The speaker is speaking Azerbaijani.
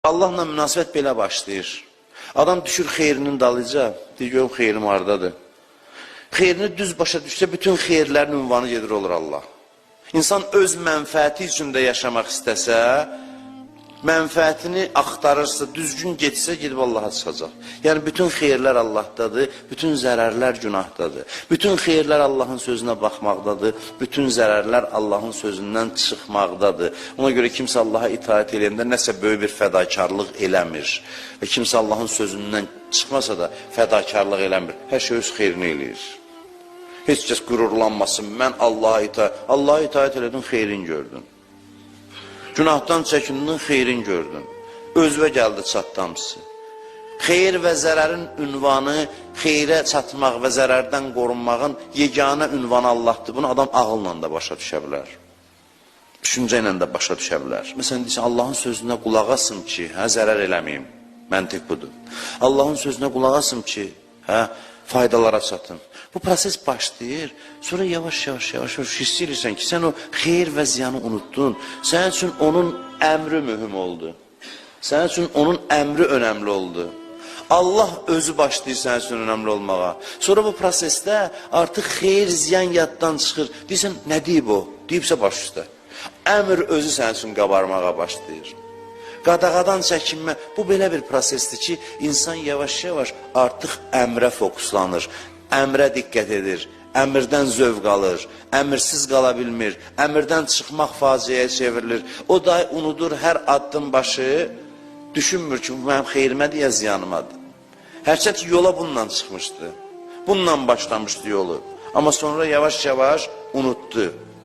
Allahla münasibət belə başlayır. Adam düşür xeyrinin dalıca, deyir, görüm xeyrim hardadır. Xeyrini düz başa düşsə, bütün xeyirlərin ünvanı gedir olur Allah. İnsan öz mənfəəti üçün də yaşamaq istəsə, mənfəətini axtarırsa, düzgün getsə, gedib Allaha çıxacaq. Yəni, bütün xeyirlər Allahdadır, bütün zərərlər günahdadır. Bütün xeyirlər Allahın sözünə baxmaqdadır, bütün zərərlər Allahın sözündən çıxmaqdadır. Ona görə kimsə Allaha itaət eləyəndə nəsə böyük bir fədakarlıq eləmir. Və kimsə Allahın sözündən çıxmasa da fədakarlıq eləmir. Hər şey öz xeyrini eləyir. Heç kəs qürurlanmasın, mən Allaha itaət elədim, xeyrin gördün. Günahdan çəkindin, xeyrin gördün. Özvə gəldi çatdı hamısı. Xeyir və zərərin ünvanı, xeyrə çatmaq və zərərdən qorunmağın yeganə ünvanı Allahdır. Bunu adam ağılla da başa düşə bilər. Düşüncə ilə də başa düşə bilər. Məsələn, deyirsən, Allahın sözünə qulaq asım ki, hə, zərər eləməyim. Məntiq budur. Allahın sözünə qulaq asım ki, hə, faydalara çatım. Bu proses başlayır, sonra yavaş-yavaş, yavaş-yavaş hiss edirsən ki, sən o xeyir və ziyanı unutdun. Sənin üçün onun əmri mühüm oldu. Sənin üçün onun əmri önəmli oldu. Allah özü başlayır sənin üçün önəmli olmağa. Sonra bu prosesdə artıq xeyir, ziyan yaddan çıxır. Deyirsən, nə deyib o? Deyibsə baş üstə. Əmr özü sənin üçün qabarmağa başlayır. Qadağadan çəkinmə, bu belə bir prosesdir ki, insan yavaş-yavaş artıq əmrə fokuslanır, əmrə diqqət edir, əmrdən zövq alır, əmrsiz qala bilmir, əmrdən çıxmaq faciəyə çevrilir. O da unudur hər addım başı, düşünmür ki, bu mənim xeyrimədir ya ziyanımadır. Hərçənd ki, yola bununla çıxmışdı, bununla başlamışdı yolu. Amma sonra yavaş-yavaş unutdu.